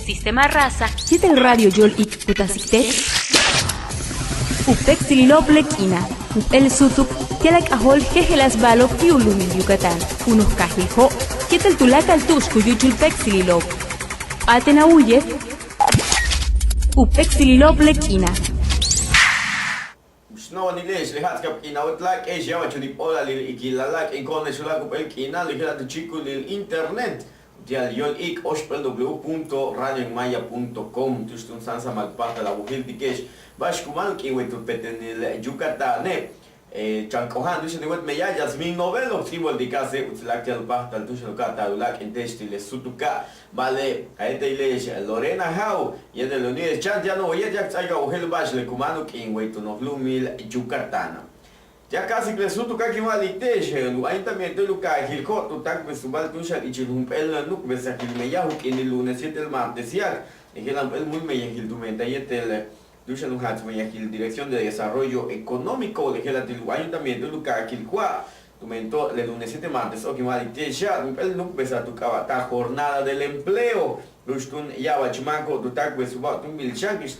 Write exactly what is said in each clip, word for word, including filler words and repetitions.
Sistema Rasa yéetel Radio Yóol Iik' ku taasik te'ex u péektsililo'ob le k'iina', jump'éel súutuk ti'al a k'ajóol jejeláas ba'alo'ob ti' u lu'umil Yucatán, u noj kaajil Jo' yéetel tuláakal tu'ux ku yúuchul péektsililo'ob. P'áaten a wu'uye' u péektsililo'ob le k'iina'. Bix no'onile'ex le ja'atskab k'iina' wéet láak'e'ex, ya'abach u níib óolalil ikil a láak'inko'one'ex uláak' jump'éel k'iina' le je'ela' tu chíikulil internet uti'al Yóol Iik' óoxp'éel w punto radio en maya punto com. Tu'ux túun sáansamal u páajtal a wojéeltike'ex ba'ax ku máan u k'iin wey tu petenil Yucatane'. Chan k'oja'an tu'ux yaan in wéet meyaj Yazmín Novelo, ts'íiboltik a séeb uts láak' ti'al u páajtal tu'ux yaan u ka'atal u láak'inte'ex ti' le súutuka'. Ba'ale' a yéetele'ex Lorena Jaw yéetel Leonides Chan ti'ano'ob yéet yak ts'áaik a wojéel ba'ax le ku máan u k'iin wey tu noj lu'umil Yucatana'. Ti'al káajsik le súutuka' kin wa'alik te'ex, u ayuntamientoil u kaajil Jo' tu táakbesubáaj túun xan ichil jump'éel nu'ukbesajil meyaj u k'iinil lunes yéetel martes ya'ab, le je'ela' jump'éel múul meyajil tumen ta yéetel túun xan u jaats meyajil Dirección de Desarrollo Económico, le je'ela' ti' u ayuntamientoil u kaajil Jo' tumen to le lunes yéetel marteso'ob kin wa'alik te'ex ya'ab jump'éel nu'ukbesaj tu k'aaba'taj Jornada del Empleo. Tu'ux túun ya'abach máako'ob tu táakbesubáaj túun bin xan kix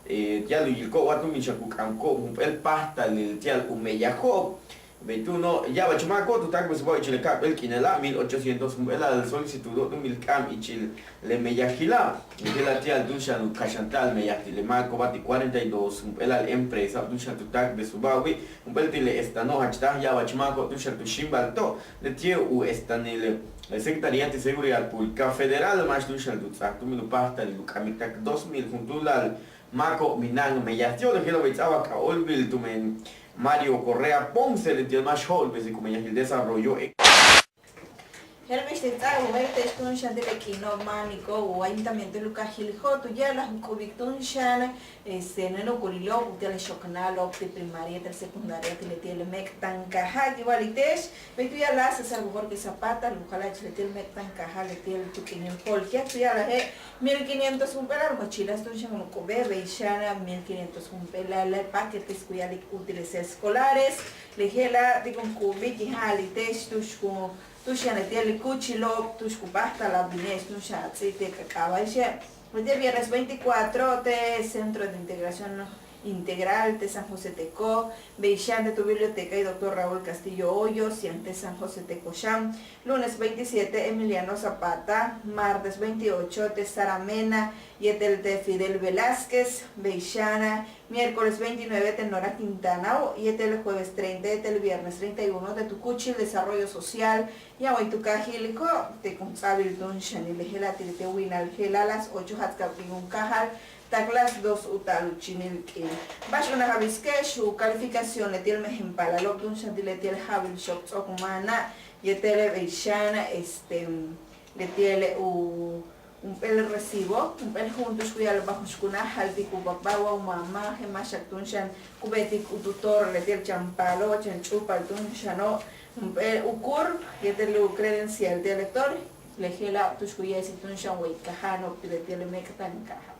ti'al u yiliko'ob wa túun bin xan ku k'amko'ob jump'éel páajtalil ti'al u meyajo'ob. Bey túuno' ya'abach máako'ob tu táakbesubáaj ichil le ka'ap'éel k'iinela' mil ochocientos jump'éelal solicitudo' túun bin k'am ichil le meyajila'. Le je'ela' ti'al túun xan u kaxanta'al meyaj ti' le máako'oba' ti' cuarenta y dos jump'éelal empresa túun xan tu táakbesubáajo'obi'. Jump'éel ti' le estado jach táaj ya'abach máako'ob túun xan tu xíimbal to leti'e' u estanil le Secretaría ti' Seguridad Pública Federal máax túun xan tu ts'áaj túun bin u páajtalil u k'amik tak dos mil juntúulal máako'ob mina'an meyaj ti'ob. Le je'ela' bey ts'a'abak a óolbil tumen Mario Correa Ponce leti'e' máax jo'olbesik u meyajil Desarrollo Je'el bix tin ts'áaj u wojéelte'ex túun xan ti' le k'iino'ob máaniko' u ayuntamientoil u kaajil Jo' tu ya'alaj u k'ubik túun xan este nukulilo'ob uti'al le xoknáalo'ob ti' primaria yéetel secundaria ti' leti'e' le méek'tankaaja'. Kin wa'alik te'ex bey tu ya'alaj César Bojórquez Zapata le u jala'ach leti'e' le méek'tankaaja' leti'e' tu k'iinil jo'oljeak tu ya'alaje' mil quinientos jump'éelal mochilas túun xan u k'ubej bey xan mil quinientos jump'éelal paquetes ku ya'alik útiles escolares. Le je'ela' ti' kun k'ubik kin wa'alik te'ex tu'ux ku tu'ux yaan leti'e' le kúuchilo'ob tu'ux ku páajtal a bine'ex túun xan a ts'íib ti' le k'aaba'e'exe'. Leti'e' viernes veinticuatro te' Centro de Integración Integral te' San José Teco, bey xan te' tu bibliotecae' doctor Raúl Castillo Hoyos yaan te' San José Teco xan. Lunes veintisiete Emiliano Zapata, martes veintiocho te' Sara Mena yéetel te' Fidel Velázquez, bey xan miércoles veintinueve te' Nora Quintana yéetel jueves treinta yéetel viernes treinta y uno te' tu kúuchil Desarrollo Social yaan wey tu kaajil Jo' te' kun ts'a'abil túun xanil le je'ela' ti' leti'e' winal je'ela' las ocho ja'atskab k'iin u káajal tak las dos u taal u chíinil k'iin. Ba'ax unaj a bisike'ex u calificación leti'e' le mejen paalalo'ob túun xan ti' leti'e' le ja'abil xook ts'o'ok u máana' yéetel bey xan este leti'e' le u jump'éel recibo, jump'éel ju'un tu'ux ku ya'ala'al bajux ku náajaltik u papá wa u mamá je'el máaxak túun xan ku beetik u tutor leti'e' chan paalo' wa chan ch'úupal túun xano', jump'éel u CURP yéetel u credencial ti' elector, le je'ela' tu'ux ku ye'esik túun xan wey kaja'ano'ob ti' leti'e' le méek'tankaaja'.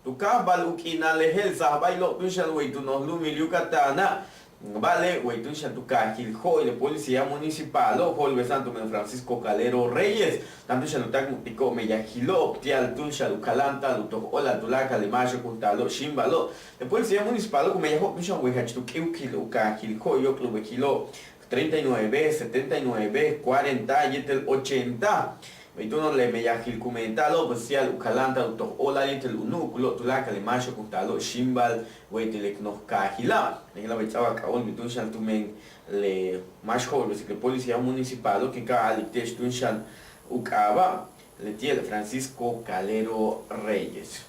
Tu káajbal u k'iinal le je'elsaj ba'alo'ob túun xan wey tu noj lu'umil Yucatana'. Ba'ale' wey túun xan tu kaajil Jo' le policía municipalo' jo'olbesa'an tumen Francisco Calero Reyes táan túun xan u táakmu'uktiko'ob meyajilo'ob ti'al túun xan u kaláanta'al u toj óolal tuláakal le máaxo'ob kun taalo'ob xíimbalo'. Le policía municipalo' ku meyajo'ob túun xan wey jach tu k'íiwkil u kaajil Jo' yóok'ol u bejilo'ob treinta y nueve, setenta y nueve, cuarenta yéetel ochenta. Bey túuno' le meyajil ku meenta'alo'ob pues ti'al u kaláanta'al u toj óolal yéetel u nu'ukulo'ob tuláakal le máaxo'ob kun taalo'ob xíimbal wey ti' le k noj kaajila'. Le je'ela' bey ts'a'abak a óolbil túun xan tumen le máax jo'olbesik le policía municipalo' kin ka'a a'alik te'ex túun xan u k'aaba' leti'e' Francisco Calero Reyes.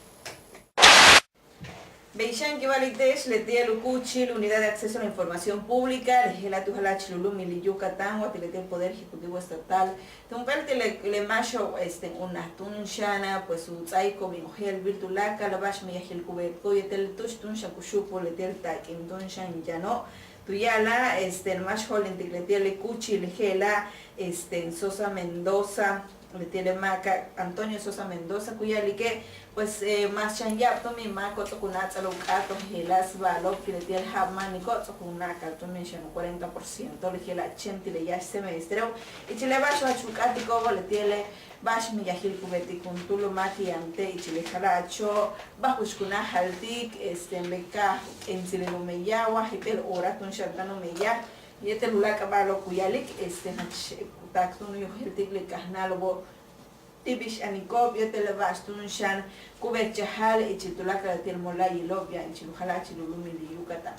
Bey xan kin wa'alik te'ex leti'e' u kúuchil Unidad de Acceso a la Información Pública le je'ela' tu jala'ach u lu'umil Yucatán wa ti' leti'e' Poder Ejecutivo Estatal ti' jump'éel ti' le máaxo'ob este unaj túun xan pues u ts'áaiko'ob bin ojéeltbil tuláakal ba'ax meyajil ku beetiko'ob yéetel tu'ux túun xan ku xu'upul leti'e' taak'in túun xan yano'ob. Tu ya'alaj este máax jo'olintik leti'e' le kúuchil je'ela' este Sosa Mendoza Leti'e' le máaka' Antonio Sosa Mendoza ku ya'alike' pues más xan ya'ab tumin máako' ts'o'ok u náats'al u k'áat u jejeláas ba'alo'ob ti' leti'e' le ja'ab máaniko' ts'o'ok u na'akal tumin xan u cuarenta por ciento le je'ela' chéen ti' le yáax semestreo'. Ichil le ba'axo' jach ku k'áatiko'obo' leti'e' le ba'ax meyajil ku beetik juntúul máak yaan te' ichil le jala'acho', ba'ax ku náajaltik este le ka k'entsilil u meyaj wa jayp'éel hora túun xan táan u meyaj. Yéetel uláak' ba'alo'ob ku ya'alik este jach ku taak túun u yojéeltik le kajnáalo'obo' ti' bix aniko'ob yéetel le ba'ax túun xan ku beetchajal ichil tuláakal leti'e' le mola'ayilo'ob yaan ichil u jala'achil u lu'umil Yucatán.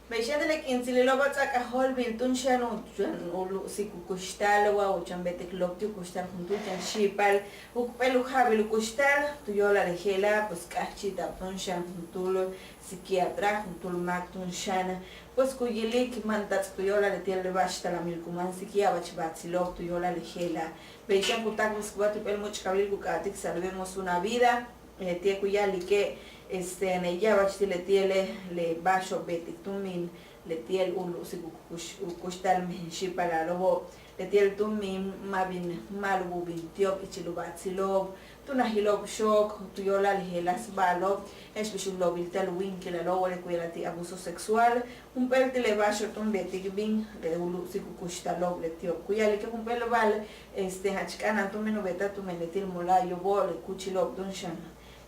Bey xan ti' le k'intsililo'obo' ts'a'ab ka jóolbil túun xan u chan u lu'usik u kuxtal wa u chan beetik loob ti' u kuxtal juntúul chan xi'ipal jump'éel u ja'abil u kuxtal tu yo'olal le je'ela' pues k'a'ajchi'ita'ab túun xan juntúul psiquiatra juntúul máak túun xan pues ku yilik mantats' tu yo'olal leti'e' le ba'ax talamil ku máansik ya'abach baatsilo'ob tu yo'olal le je'ela'. Bey xan ku táakbesikubáaj ti' jump'éel múuch'kabil ku k'áatik Salvemos una vida. Leti'e' ku ya'alike' este ya'abach ti' leti'e' le ba'axo'ob beetik tumin leti'e' u lu'usik u kuxtal mejen xi'ipalalo'obo'. Leti'e' tumin ma' bin ma'alob u bin ti'ob ichil u baatsilo'ob tu najilo'ob xook tu yo'olal le jejeláas ba'alo'ob je'ex bix u loobilta'al u wíinkilalo'ob wa le ku ya'ala'al ti' abuso sexual. Jump'éel ti' le ba'axo'ob túun beetik bin le u lu'usik u kuxtalo'ob leti'ob ku ya'alike' jump'éel ba'al este jach k'a'ana'an tumen u beeta'al tumen leti'e' le mola'ayo'obo' le kúuchilo'ob túun xan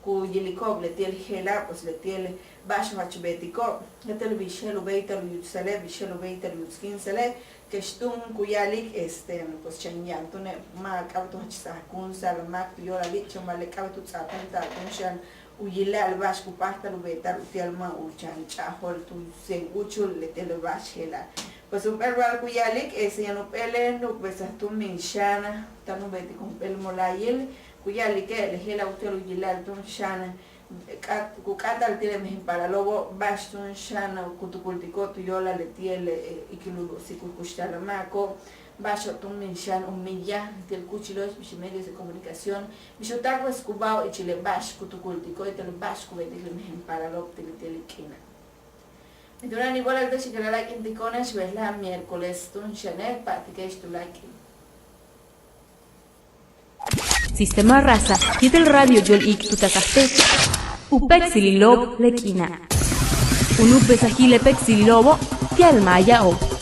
ku yiliko'ob leti'e' le je'ela' pues leti'e' le ba'axo' jach beetiko'ob yéetel bix je'el u béeytal u yutsale' bix je'el u béeytal u yutskíinsale'. Kex túun ku ya'alik este pues chan yaan túune' ma' k'a'abéet u jach sajakúunsa'al máak tu yo'olali' chan ba'ale' k'a'abéet u ts'aatáanta'al túun xan u yila'al ba'ax ku páajtal u beeta'al uti'al ma' u chan ch'a'ajo'ol tu seen úuchul leti'e' le ba'ax je'ela'. Pues jump'éel ba'al ku ya'alik este yaan jump'éel le nu'ukbesaj tumin xan táan u beetik jump'éel mola'ayil ku ya'alike' le je'ela' uti'al u yila'al túun xan ku k'áata'al ti' le mejen paalalo'obo' ba'ax túun xan ku tukultiko'ob tu yo'olal leti'e' le ikil u lu'usik u kuxtal máako'. Ba'axo'ob túun bin xan u meyaj ti' le kúuchilo'ob bix medios de comunicación bix u táakbesikubáajo'ob ichil le ba'ax ku tukultiko'ob yéetel ba'ax ku beetik le mejen paalalo'ob ti' leti'e' le k'iina'. Mix túun a níib óolal te'ex ikil a láak'intiko'one'ex bejla'e' miércoles túun xane' pa'atike'ex tuláakal k'iin. Sistema Rasa yéetel Radio Yóol Iik' tu taasaj teech u péektsililo'ob le k'iina'. U nu'ukbesajil le péektsililo'obo' ti'al maaya'ob.